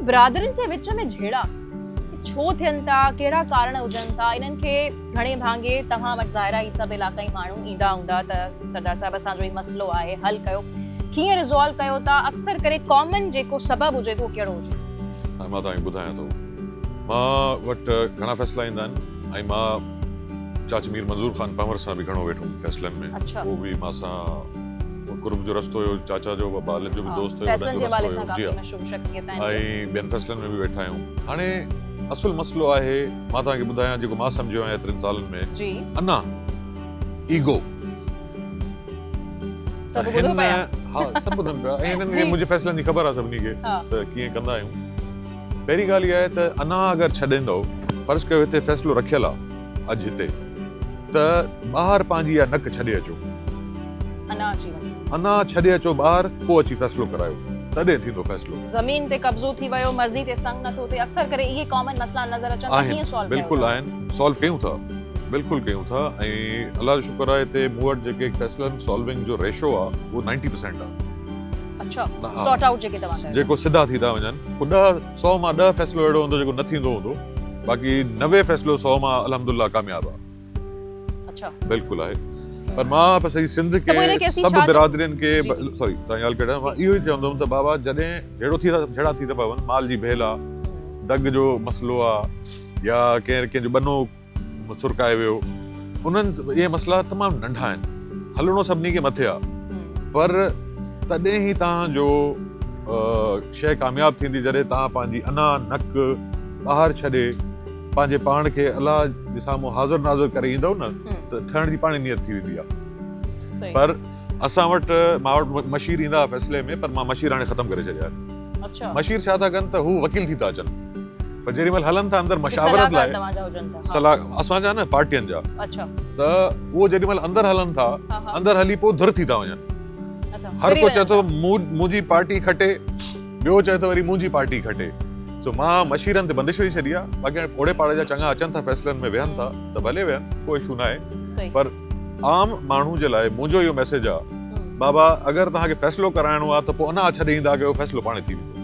برادرين جي وچ ۾ جهيڙا ڇو ٿين ٿا، ڪهڙا ڪارڻ هجن ٿا، انهن کي گهڻي ڀاڱي توهان وٽ ظاهر آهي هي سڀ علاقائي ماڻهو ايندا هوندا ته سردار صاحب اسان جو هي مسئلو آهي حل ڪيو، ڪيئن ريزالو ڪيو ٿا، اڪثر ڪري ڪامن جيڪو سبب هجي ٿو ڪهڙو هجي ٿو؟ هاڻي مان توهان کي ٻڌايان ٿو مان وٽ گهڻا فيصلا ايندا آهن ۽ مان چاچي مير منظور خان پنهور سان به گهڻو ويٺم فيصلن ۾ اهو به مان سان قرب جو رستو هيو چاچا جو بابا والد جو به دوست هيو فيصلن جي حوالي سان ڪافي مشهور شخصيت آهن ۽ ٻين فيصلن ۾ به ويٺا آهيون هاڻي اصل مسئلو آهي مان توهان کي ٻڌايان جيڪو مان سمجهيو آهيان ايترن سالن ۾ جي انا ايگو سڀ ٻڌو پيا ها سڀ ٻڌن پيا ۽ هنن کي منهنجي فيصلن جي خبر آهي سڀني کي ته ڪيئن ڪندا آهيون پهرين ڳالهه اها آهي ته انا اگر ڇڏيندو فرض ڪيو هتي فيصلو رکيل آهي اڄ هتي ته ٻاهر پنهنجي اها نڪ ڇڏي اچو. انا اچي وڃي. انا ڇڏي اچو ٻاهر پوء اچي فيصلو ڪرايو تڏهن ٿيندو فيصلو. زمين تي قبضو ٿي ويو مرضي تي سڱ نٿو ٿئي اڪثر ڪري اهي ڪامن مسئلا نظر اچن ته ڪيئن سالو ڪيو بلڪل آهن سالو ڪيون ٿا بلڪل ڪيون ٿا ۽ الله جو شڪر آهي هتي مون وٽ جيڪي فيصلن سالونگ جو ريشو آهي اهو نائنٽي پرسينٽ آهي. اڇا سارٽ آئوٽ جيڪي توهان ڪيو جيڪو سڌا ٿي ٿا وڃن پوء ڏهه سو مان ڏهه فيصلو اهڙو هوندو جيڪو نه ٿيندو هوندو باقي 90 فيصلو سو مان الحمدلله ڪامياب آ. اڇا بلڪل آهي پر مان بس سڄي سنڌ کي سڀ برادرين کي سوري تان ڳالهه ڪڍان مان اهو ئي چوندم ته بابا جڏهن جهيڙو ٿي جهيڙا ٿي ٿا پون مال جي ڀيل آ دڳ جو مسئلو آ يا ڪنهن ڪنهن جو ٻنو سرڪائي ويو انهن اهي مسئلا تمام ننڍا آهن هلڻو سڀني کي مٿي آ پر تڏهن ئي تان جو شيء ڪامياب ٿيندي جڏهن تان پنهنجي انا نڪ ٻاهر ڇڏي پنهنجي پاڻ کي الله جي سامهون حاضر ناظر ڪري ايندو نه ته ٺهڻ جي پاڻ نيت ٿي ويندي آ پر اسان وٽ مان وٽ مشير ايندا هئا فيصلي ۾ پر مان مشير هاڻي ختم ڪري ڇڏيا اڇا مشير ڇا ٿا ڪن ته هو وڪيل ٿي ٿا اچن پر جيڏي مهل هلن ٿا اندر مشاورت لاء صلاح اسان جا نه پارٽين جا اڇا ته اهو جيڏي مهل اندر هلن ٿا اندر هلي پوء ڌر ٿي ٿا وڃن هر ڪو چئي ٿو منهنجي پارٽي کٽي ٻيو چئي ٿو وري منهنجي پارٽي کٽي سو مان مشيرن تي بندش وجهي ڇڏي آهي باقي هاڻي اوڙي پاڙي جا چڱا اچن ٿا فيصلن ۾ ويهن ٿا ته ڀلي ويهن ڪو اشو ناهي پر عام ماڻهو جي لاء منهنجو اهو ميسيج آهي بابا اگر توهان کي فيصلو ڪرائڻو آهي ته پوء انا ڇڏي ايندا ڪيو فيصلو پاڻ ٿي ويندو.